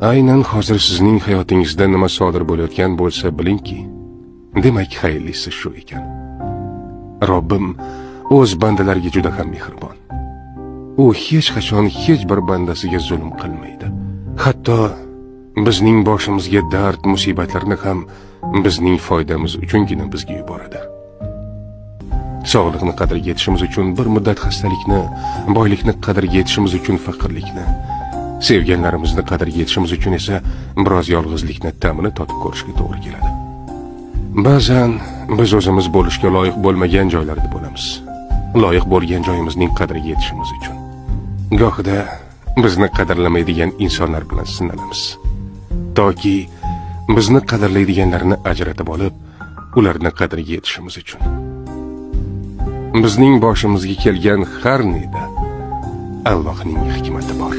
Aynan hozir sizning hayotingizda nima sodir bo'layotgan bo'lsa, bilingki, demak xayrlisi shu ekan. Robbim o'z bandalariga juda ham mehribon. U hech qachon hech bir bandasiga zulm qilmaydi. Hatto bizning boshimizga dard, musibatlarni ham bizning foydamiz uchungina bizga yuboradi. Sog'liqni qadriga yetishimiz uchun bir muddat xastalikni, boylikni qadriga yetishimiz uchun faqirlikni, sevganlarimizni qadriga yetishimiz uchun esa biroz yolg'izlikni ta'mini totib ko'rishga to'g'ri keladi. Ba'zan biz o'zimiz bo'lishga loyiq bo'lmagan joylarda bo'lamiz. Loyiq bo'lgan joyimizning qadriga yetishimiz uchun. Gohida bizni qadrlamaydigan insonlar bilan sinalamiz. Toki bizni qadrlaydiganlarni ajratib olib, ularni qadriga yetishimiz uchun. Bizning boshimizga kelgan har neda Allohning hikmati bor.